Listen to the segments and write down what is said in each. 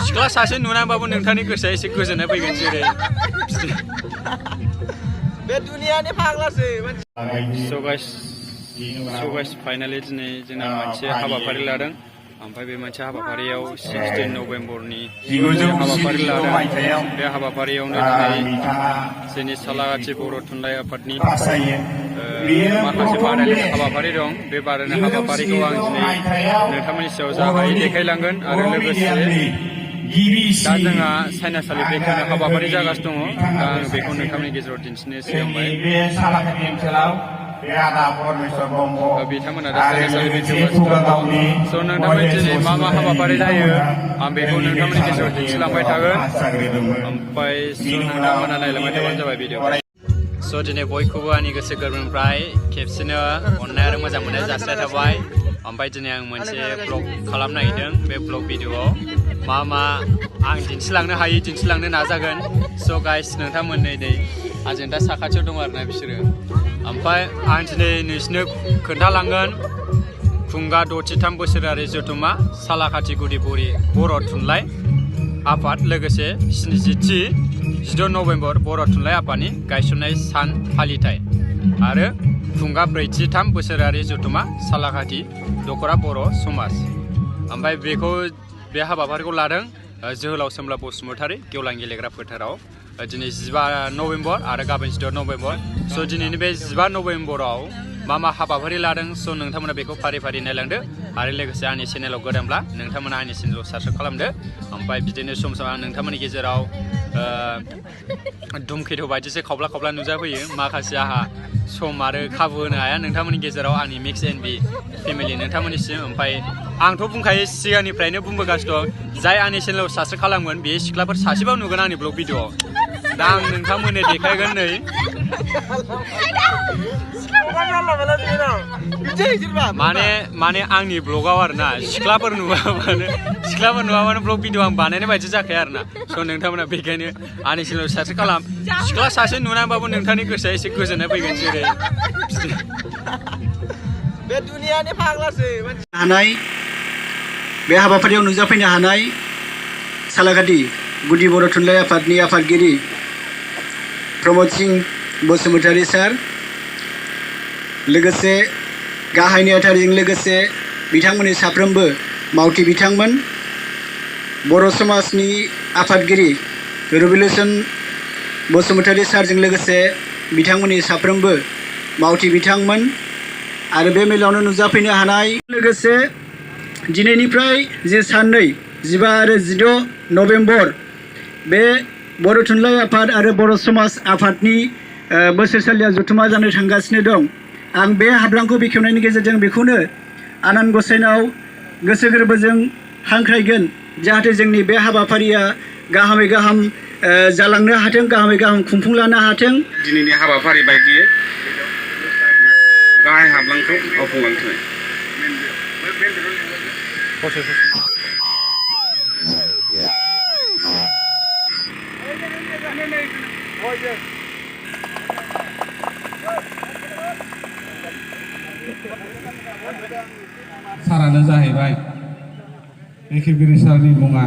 सिख्ला सासे नुनानैबाबो नोंथांनि गोसोआ एसे गोजोननाय फैगोन जेरै बे दुनियानि फाग्लासो So guys फाइनालि दिनै जोंना मोनसे हाबाफारि लादों ओमफ्राय बे मोनसे हाबाफारियाव 16 नभेम्बरनि हाबाफारि लादों बे हाबाफारियावनो दिनै जोंनि सालाकाथि बर' थुनलाइ आफादनि माखासे बादायनाय हाबाफारि दं बे बादायनाय हाबाफारिखौ आं दिनै नोंथांमोननि सायाव जा हायो देखायलांगोन आरो लोगोसे दा जोंहा साइनासालि बेखेवनाय हाबाफारि जागासिनो दङ दा आं बेखौ नोंथांमोननि गेजेराव दिन्थिनो सिगांबाय बिथांमोना दा साइनासालि बेखेवगासिनो दङ स' नोंथांमोननि दिनै मा मा हाबाफारि जायो आं बेखौ नोंथांमोननि गेजेराव दिन्थिलांबाय थागोन ओमफ्राय नोंथांमोना नायलांबाय थाबानो जाबाय भिडिअखौ स' दिनै बयखौबो आंनि गोसो गोरबोनिफ्राय खेबसेनो अननाय आरो मोजां मोननाय जासिनाय थाबाय ओमफ्राय दिनै आं मोनसे ब्लग खालामनो नागिरदों बे ब्लग भिडिअआव मा आं दिन्थिलांनो हायो दिन्थिलांनो नाजागोन स' गाइस नोंथांमोन नै आंजों दा साखाथियाव दं आरोना बिसोरो ओमफ्राय आं दिनै नोंसिनो खोन्थालांगोन खुंगा 63 बोसोरारि जथुम्मा सालाकाथि गुदि बर' थुनलाइ आफाद लोगोसे 17 नभेम्बर बर' थुनलाइ आफादनि गायसननाय सान फालिथाय आरो खुंगा 43 बोसोरारि जथुम्मा सालाकाथि दख'रा बर' समाज ओमफ्राय बे हाबाफारिखौ लादों जोहोलाव सोमब्ला बसुमतारी गेवलां गेलेग्रा फोथाराव दिनै 15 नभेम्बर आरो गाबोन 16 नभेम्बर स' दिनैनि बे 15 नभेम्बराव मा हाबाफारि लादों स' नोंथांमोना बेखौ फारि फारि नायलांदो आरो लोगोसे आंनि चेनेलाव गोदानब्ला नोंथांमोना आंनि चेनेलाव साबस्क्राइब खालामदो ओमफ्राय बिदिनो सम सम आं नोंथांमोननि गेजेराव धुमकेतु बायदिसो खावब्ला नुजाफैयो माखासे आंहा सम आरो खाबु होनो हाया नोंथांमोननि गेजेराव आंनि मिक्स एन्ड बि फेमिलि नोंथांमोननिसिम ओमफ्राय आंथ' बुंखायो सिगांनिफ्रायनो बुंबोगासिनो दं जाय आंनि चेनेलाव साबस्क्राइब खालामगोन बे सिख्लाफोर सासेबाबो नुगोन आंनि ब्लग भिडिअआव दा आं नोंथांमोननो देखायगोन नै माने आंनि ब्लगाव आरोना सिख्लाफोर नुवाबानो ब्लग भिडिअ आं बानायनाय बायदि जाखाया आरोना स' नोंथांमोना बेखायनो आंनि चेनेलाव साबस्क्राइब खालाम सिख्ला सासे नुनानैबाबो नोंथांनि गोसोआ एसे गोजोननाय फैगोन जेरै बे दुनियानि फाग्लासो हानाय बे हाबाफारियाव नुजाफैनो हानाय सालाकाथि गुदि बर' थुनलाइ आफादनि आफादगिरि प्रमद सिंह बसुमतारी सार लोगोसे गाहाय नेहाथारिजों लोगोसे बिथांमोननि साफ्रोमबो मावथि बिथांमोन बर' समाजनि आफादगिरि रिभलिउसन बसुमतारी सारजों लोगोसे बिथांमोननि साफ्रोमबो मावथि बिथांमोन आरो बे मेलावनो नुजाफैनो हानाय लोगोसे दिनैनिफ्राय जे साननै 15 आरो 16 नभेम्बर बे बर' थुनलाइ आफाद आरो बर' समाज आफादनि बोसोरसालिया जथुम्मा जानो थांगासिनो दं आं बे हाब्रांखौ बेखेवनायनि गेजेरजों बेखौनो आनान गसाइनाव गोसो गोरबोजों हांख्रायगोन जाहाथे जोंनि बे हाबाफारिया गाहामै गाहाम जालांनो हाथों गाहामै गाहाम खुंफुंलांनो हाथों दिनैनि हाबाफारि बायदियै गाहाय हाब्लांखौ मावफुंलांथों सारानो जाहैबाय बेखेवगिरि सारनि मुङा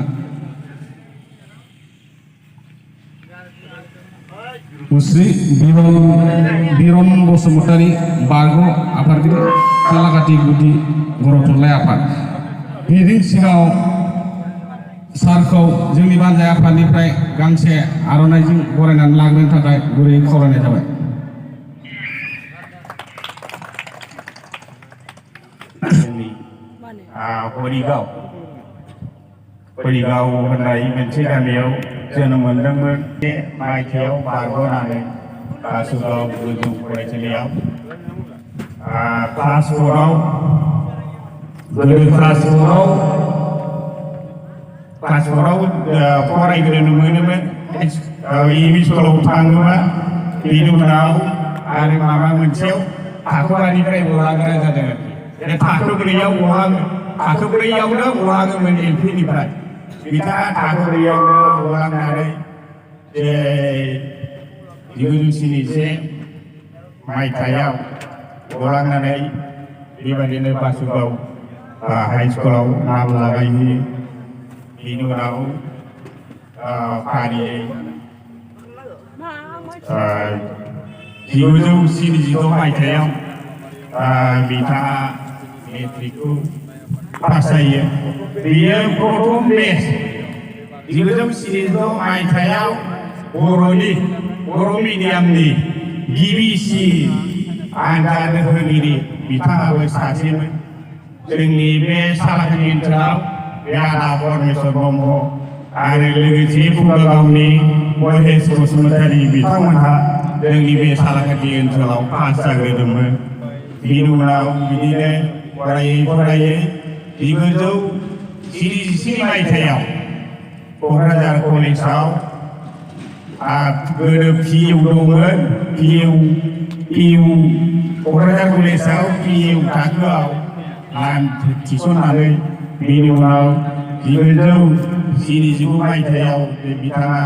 मुस्रि बिरन बसुमतारी बारग' आफादगिरि सालाकाथि गुदि बर' थुनलाइ आफाद बेनि सिगाङाव सारखौ जोंनि बानजाय आफादनिफ्राय गांसे आर'नाइजों बरायनानै लाग्रोनो थाखाय गुरैयै खावलायनाय जाबाय हरिगाव होननाय मोनसे गामियाव जोनोम मोनदोंमोन बे मायथाइयाव बारग'नानै बासुगाव गोजौ फरायसालियाव क्लास 4आव फरायग्रोनो मोनोमोन एम इ स्कुलाव थाङोबा बेनि उनाव आरो माबा मोनसेयाव थाखोबानिफ्राय गलांग्रा जादों आरोखि थाखो 4आव गलाङोमोन एल पि निफ्राय बिथाङा थाखो 4आवनो गलांनानै 1971 मायथाइयाव गलांनानै बेबायदिनो बासुगाव हाइ स्कुलाव नाम लागायहैयो बिनि उनाव फारियै 1976 मायथाइयाव बिथाङा मेट्रिकखौ पास जायो बेयो प्रथम बेच 1976 मायथाइयाव बर' मिडियामनि गिबिसिन आनजाद होगिरि बिथाङाबो सासेमोन जोंनि बे सालाकाटि ओनसोलाव राणा परमेश्वर ब्रह्म आरो लोगोसे फुंगागावनि महेश बसुमतारी बिथांमोनहा जोंनि बे सालाकाटि ओनसोलाव पास जाग्रोदोंमोन बिनि उनाव बिदिनो फरायै 1977 मायथाइयाव क'क्राझार कलेजाव गोदो पिइउ दंमोन पिइउ क'क्राझार कलेजाव पिइउ थाखोआव नाम थिसननानै बिनि उनाव 1979 मायथाइयाव बिथाङा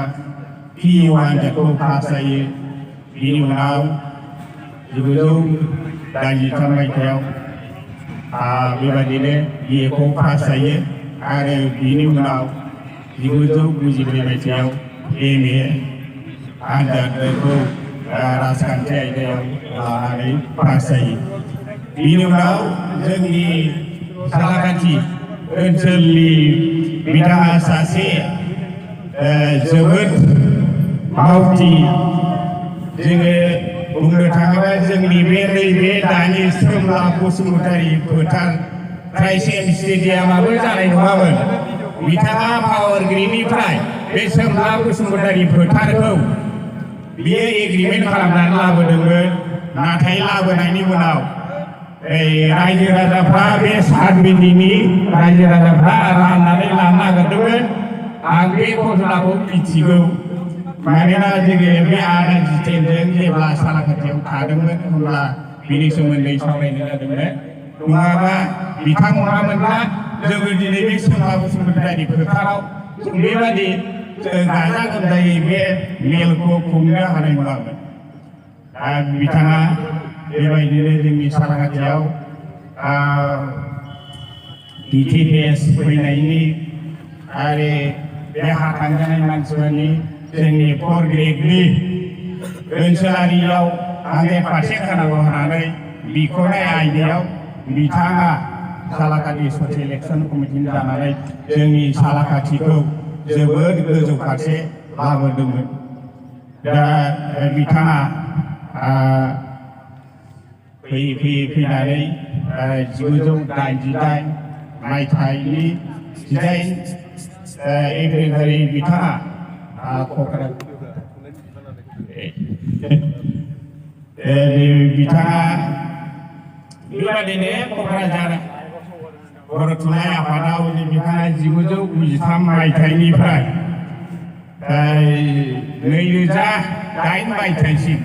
पिइउ आनजादखौ पास जायो बिनि उनाव 1983 मायथाइयाव बेबादिनो बिएखौ पास जायो आरो बिनि उनाव 1994 मायथाइयाव एमए आनजादखौ राजखान्थि आयदायाव लानानै पास जायो बिनि उनाव जोंनि सालाकाटि ओनसोलनि बिथाङा सासे जोबोद मावथि जोङो बुंनो थाङोब्ला जोंनि बे नैबे दानि सोमला बसुमतारी फोथार ट्राइसेल स्टेडियामाबो जानाय नङामोन बिथाङा पावारग्रिडनिफ्राय बे सोमला बसुमतारी फोथारखौ बियो एग्रिमेन्ट खालामनानै लाबोदोंमोन नाथाय लाबोनायनि उनाव रायजो राजाफ्रा बे सातबिन्दिनि रायजो राजाफ्रा राननानै लानो नागिरदोंमोन आं बे घटनाखौ मिथिगौ मानोना जोङो बे आदा जितेनजों जेब्ला सालाकाटियाव थादोंमोन अब्ला बिनि सोमोन्दै सावरायनो जादोंमोन नङाबा बिथां नङामोनब्ला जोङो दिनै बे सोमला बसुमतारी फोथाराव बेबादि गाजा गोमजायै बे मेलखौ खुंनो हानाय नङामोन बिथाङा बेबायदिनो जोंनि सालाकाटियाव बिटिपिएस फैनायनि आरो बे हा थांजानाय मानसिफोरनि जोंनि 4 ग्रेडनि ओनसोलारियाव 100% होनांगौ होननानै बिख'नाय आयदायाव बिथाङा सालाकाटि सेलेक्सन कमिटिनि जानानै जोंनि सालाकाटिखौ जोबोद गोजौ फारसे लाबोदोंमोन दा बिथाङा फैनानै 1988 मायथाइनि 18 एप्रिलखालि बिथाङा बिथाङा बेबादिनो क'क्राझार बर' थुनलाइ आफादाव बिथाङा 1993 मायथाइनिफ्राय 2008 मायथाइसिम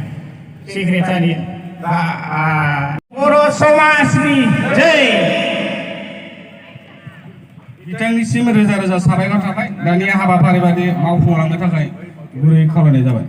सेक्रेटारि बर' समाजनि जै बिथांनिसिम रोजा रोजा साबायखर थाबाय दानिया हाबाफारि बादि मावफुंलांनो थाखाय गुरै खावलायनाय जाबाय।